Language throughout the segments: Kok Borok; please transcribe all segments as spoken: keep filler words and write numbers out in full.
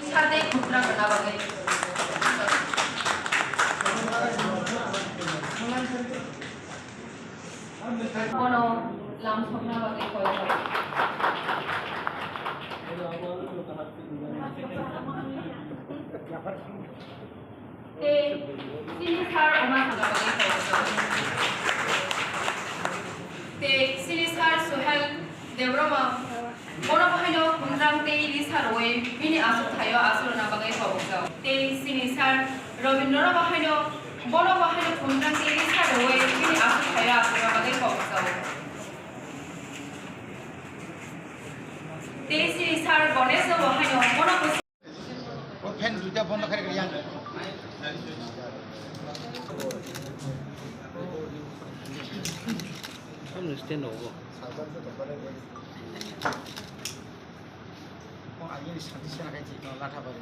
Sade khumtra gana bagwi. Bono lamsokna bagwi koi koi. Tei chini sir Uma Sangha bagwi koi koi. Tei chini sir Suhel Debbarma. Bono bahaino khumtrang tei risa rwui bini aswk thaio aswk rwna bagwi kobokjao. Tei chini sir Robindra no bahaino, bono bahaino khumtrang tei risa rwui bini aswk thaio aswk rwna bagwi kobokjao. Tei chini sir Ganesh no bahaino bono O fan duita bondo kare kare yang. Ang stand rogo. Oh, ayini santi sana kai chito latha bari.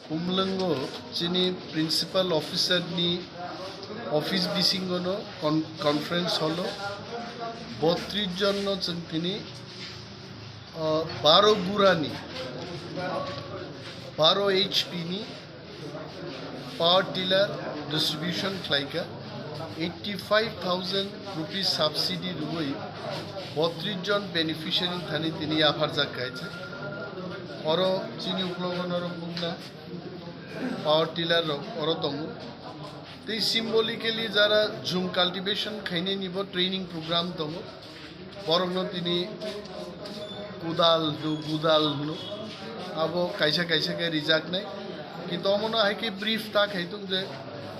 Khumlwngo chini principal officer ni office bisingo no con-, conference hall o botris jon no chwng tini, ah, baro gura ni, baro H P ni power tiller distribution khlaikha, eighty five thousand rupees subsidy rwui botris jon beneficiary thani tini yapharjak kaisa. Oro chini uklogo norok nukna power tiller rok oro tongo. Tei symbolically jara jhum cultivation khainani bo training program tongo. Borokno tini kudal hwno, gudal hwno. Abo kaisa kaisa khe rijaknai. Kintu omono hai khe brief ta khai tung je,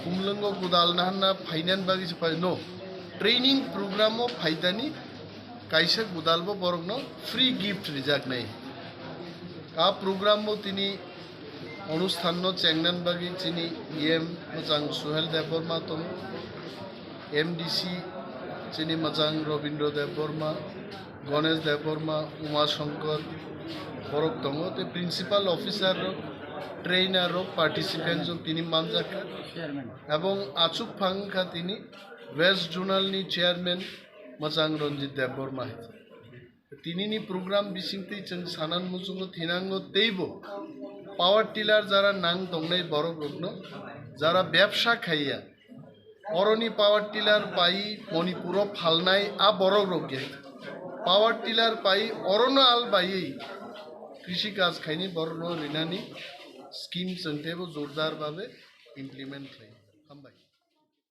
Khumlwngo kudal naharna phainan bagwi se phai, no. Training program o phaidani kaisa kudal bo borokno free gift rijaknai. A program o tini Onusthan no chengnan bagwi chini E M mwchang Suhel Debbarma tongo, M D C chini mwchang Robindra Debbarma, Ganesh Debbarma, Uma Shankar borok tongo, tei principal officer rok, trainer rok, participants rok tini manjakha. Ebong achuk phang wngkha tini West Zonal ni chairman mwchang Ranjit Debbarma hai. Tinini program bisingtwi chwng sanan muchungo thinango teibo power tiller jara nang tongnai borok rokno, jara bebsa khaiya, oroni power tiller pai Manipuro phalnai a borok rok khe power tiller pai orono al baiwi krishi kaj khaini borok rok rinani scheme chwng teibo jordar babe implement khlai. Hambai.